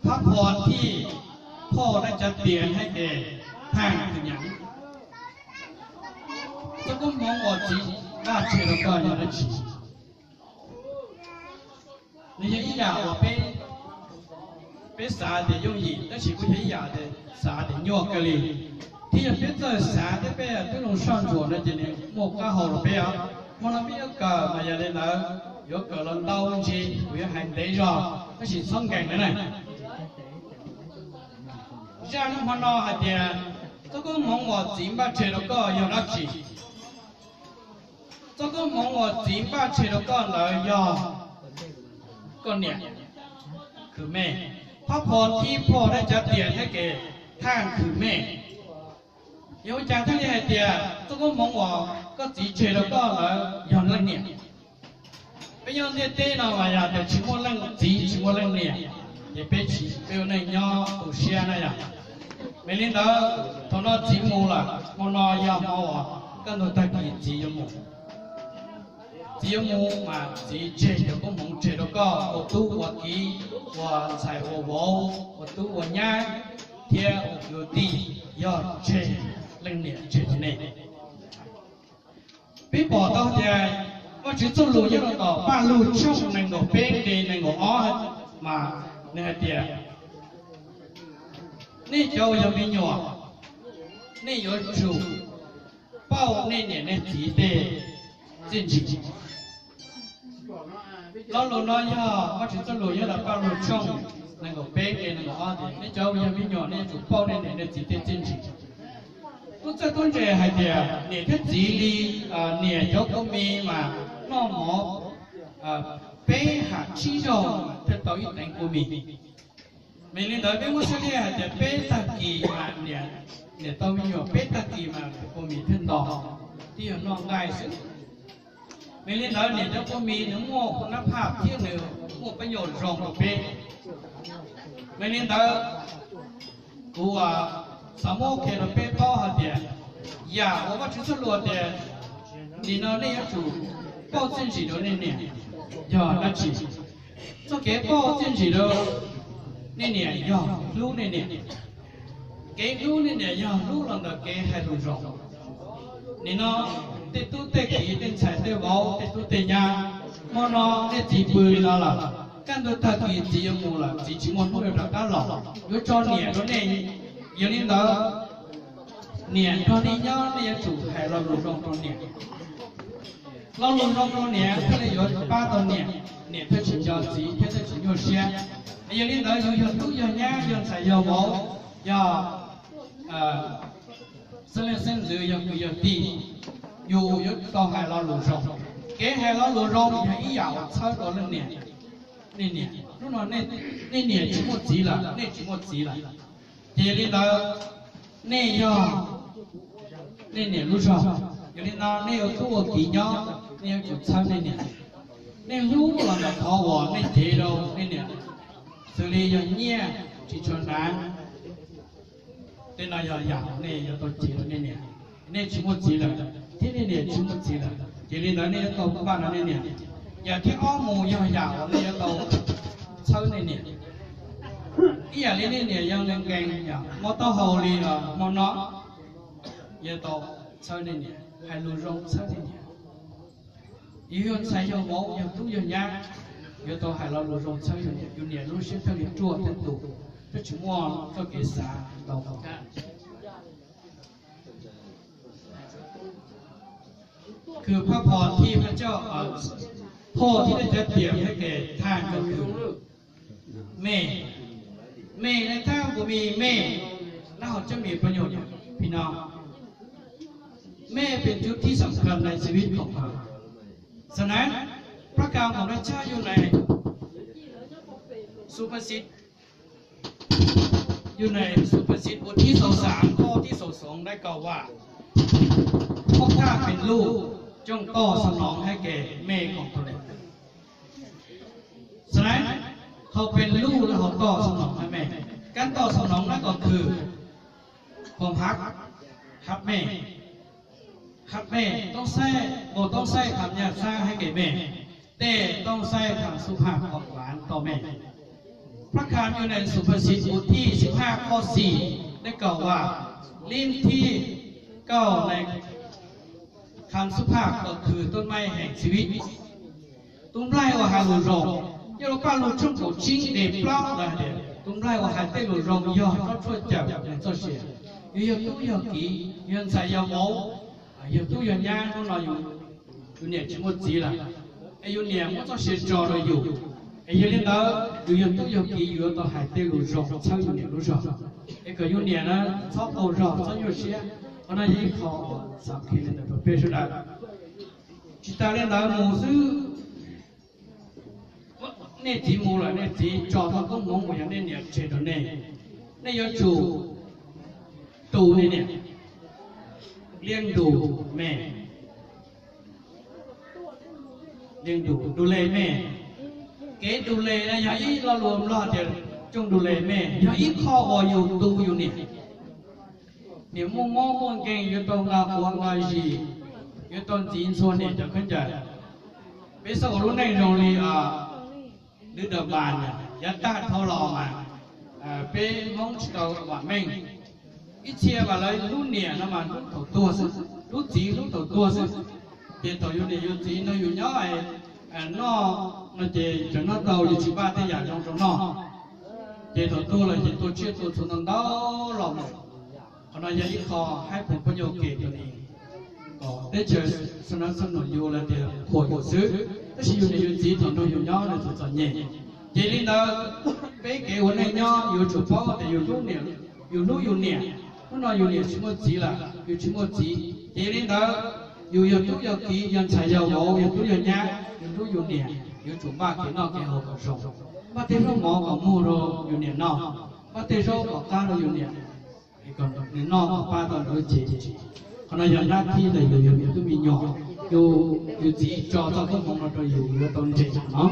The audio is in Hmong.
Phab pho thij phoj dab cav tias hais tias thaaj khwm nyam. Txoj koob hmoov uas txiv npaj tseg rau koj yog dab tsi? Nws yog ib yam uas peb, peb xav tias yooj yim, tab sis kuj yog ib yam tias xav tias nyuaj kawg li. Thiab yog peb txawj xav thiab peb twb zoo soj ntsuam no ces nws muaj qab hau rau peb os. Hmo no peb yuav kawm mas yog li ntawd yuav kawm los ntau ntsis, kuv yuav hais ntev zog tab sis txhob nkees lawm na. Zaj lub hmo no hais tias txoj koob hmoov uas txiv npaj tseg rau koj yog dab tsi? Txoj koob hmoov uas txiv npaj tseg rau koj ntawd yog koj niam khwm mej. Phab pho thib phoj dab cav tias thiab ke thaaj khwm mej. Yog ua cas thiaj li hais tias txoj koob hmoov uas koj txiv tseg rau koj ntawd yog leej niam? Peb nyob ntiaj teb no mas yog tias tsis muaj leej txiv tsis muaj leej niam, ces peb tsis, peb ua neej nyob tu siab na yog. Vim li ntawd thaum no txiv mus lawm, hmo no yog hmo uas kaj ntug tag kis txiv yuav mus. Txiv yuav mus mas txiv tseg cov koob hmoov tseg rau koj ua tub ua kiv, ua ntxhais ua vauv, ua tub ua nyab, thiab ua kwv ua tij, yog tseg leej niam tseg rau nej. Peb pom tau tias Vajtswv txoj lus nyob rau tom Paj Lug tshooj nees nkaum peb nqe nees nkaum ob mas nws hais tias, nej cov uas yog me nyuam, nej yuav tsum pauj nej niam nej txiv tej txiaj ntsig. Lo lus no yog Vajtswv txoj lus nyob rau Paj Lug tshooj nees nkaum peb nqe nees nkaum ob tias, nej cov uas yog me nyuam nej yuav tsum pauj nej niam nej txiv tej txiaj ntsig. Tub txawj tub ntse hais tias niam thiab txiv li, niam cov kua mis mas noj mov peb ham tsib zaug thiaj tau ib teev kua mis. Vim li ntawd peb muab xab liaj hais tias peb tag kis mas niam, niam tau me nyuam peb tag kis mas kua mis thiaj nto, twb yog noj nqaij xwb. Vim li ntawd niam cov kua mis nws muaj kua nab phaj thiab nws muaj pab nyuam zoo rau peb. Vim li ntawd kuv xav muab qhia rau peb paub hais tias yam uas Vajtswv txoj lus tias, nim no nej yuav tsum pauj txiaj ntsig rau nej niam yog dab tsi? Txoj kev pauj txiaj ntsig rau nej niam yog hlub nej niam. Kev hlub nej niam yog hlub los ntawm kev hais lus zoo. Nim no tej tub tej kiv tej ntxhais tej vauv tej tub tej nyab, hmo no nej txiv pw li no lawm, kaj ntug tag kis txiv yuav mus lawm, txiv tsis muaj hnub yuav rov qab los, yuav tso niam rau nej. Yog li ntawd niam nrog nej nyob nej yuav tsum hais lo lus zoo rau niam. Lo lus zoo rau niam thiaj li yuav pab tau niam, niam thiaj tsis nco txiv thiab thiaj tsis nyuaj siab. Yog li ntawd yus yog tub yog nyab yog ntxhais yog vauv, yog xeeb leej xeeb ntxwv yog kwv yog tij, yus yuav tau hais lo lus zoo. Kev hais lo lus zoo yog ib yam uas txhawb rau leej niam. Nej niam, hnub no nej niam tsis muaj txiv lawm, nej tsis muaj txiv lawm, ces yog li ntawd nej yog nej niam lub zog. Yog li no nej ua tub ua kiv nyob nej yuav tsum txhawb nej niam. Nej hlub los ntawm qhov uas nej cev rau nej niam, xws li yog nyiaj, ris tsho hnav, tej no yog yam nej yuav tau cev rau nej niam. Nej tsis muaj txiv lawm thiab nej niam tsis muaj txiv lawm, ces li ntawd nej yuav tau npaj rau nej niam. Yam thib ob mus yog yam uas nej yuav tau txhawb nej niam. Ib yam li nej niam yog nkees nkees, mob taub hau li hmo no, yuav tau txhawb nej niam, hais lus zoo txhawb nej niam. Yus yog ntxhais yog vauv yog tub yog nyab, yuav tau hais lo lus zoo txhawb yus niam, yus niam lub siab thiaj li ruaj thiab tus, thiaj tsis muaj txoj kev xav ntau. Kws phaj phom thib phaj coj, phom thib dab cav tias hais tias thaaj kws mej, mej ne thaaj kws mej, mej, nab hov coj mej poj nyob phi no. Mej pes cub thib xam khas nais xi vib khoom khas. Xam nas, pab kas khoom dab tshaj yug nais xu phaj xib, yug nais xu phaj xib ua thib xaus xam, thoj thib xaus xoov dab kaum vam, thoj thaj pes luj, cooj toj xam noov hais tias mej khoom tau le. Xam nas, thaum pes luj lawm hauv toj xam noov hais mej, kab toj xam noov nab kom khws, khoom hab, hab mej, hab mej, toob saib, npau toob saib tham nyaj xab hais tias mej, tej toob saib tham xu phaj khoom vam tau mej. พระคำอยู่ในสุภาษิตบทที่สิบห้าข้อสี่ได้กล่าวว่า ลิ้นที่กล่าวในคำสุภาพก็คือต้นไม้แห่งชีวิต Tus nplaig uas hais lus zoo, yog lus Paj Lug tshooj kaum tsib nqe plaub lawv hais tias tus nplaig uas hais tej lus zoo yog tsob tshuaj cawm neeg txoj sia. Yus yog tub yog kiv, yog ntxhais yog vauv, yog tub yog nyab, hnub no yus niam tsis muaj txiv lawm, es yus niam muab txoj sia tso rau yus, es yog li ntawd yus yog tub yog kiv yus yuav tau hais tej lus zoo txhawb yus niam lub zog, es kom yus niam na txhob qaug zog txhob nyuaj siab. Qhov no yog ib qho xav qhia li ntawd rau peb sawv daws. Tsis tas li ntawd mus xwb, nej txiv mus lawm nej txiv tso txoj koob hmoov mus yog nej niam tseg rau nej, nej yuav tsum tu nej niam, lia ntus me, lia ntus du le me. Kev du le no yog ib lo lus Nplog tias coj du le me, yog ib qho uas yus tu yus niam. Niam muaj mob muaj nkeeg yuav tau nqa quav nqa zis, yuav tau ntxiv ntxhua niam cov khaub ncaws. Peb xav ua lub neej zoo li Dwb Dam Npas, yav tag dhau los mas peb Hmoob tsis tau vam meej. Ib txhia mas lawv hlub niam no mas hlub thaum tuag xwb, hlub txiv hlub thaum tuag xwb. Ces thaum yus niam yus txiv nrog yus nyob noj no ces tseem noj tau, yus tsis npaj tej yam zoo rau noj, ces thaum tuag los ces tua tsiaj tua txhu ntau ntau los mus. Qhov no yog ib qho haib phoom poj nyuj kev rau ni, kom teb chaws xab nab xab num yus lawv tias khuam yus xwb, tab sis yus niam yus txiv thaum nrog yus nyob lawv txom txom nyem. Ces li ntawd, peb kev ua neej nyob yuav tsum paub tias yus hlub niam, yus hlub yus niam. Hnub no yus niam tsis muaj txiv lawm, yus tsis muaj txiv, ces li ntawd yus yog tub yog kiv, yog ntxhais yog vauv, yog tub yog nyab, yus hlub yus niam yuav tsum npaj kev noj kev haus kom zoo, npaj tej zaub mov kom muag rau yus niam noj, npaj tej zaub kom qab rau yus niam, kom nws noj kom pab tau nws lub cev. Qhov no yog nab thib ntawm yus yog me tub me nyuam, yus txiv tso txoj koob hmoov no rau yus yuav tau nres no.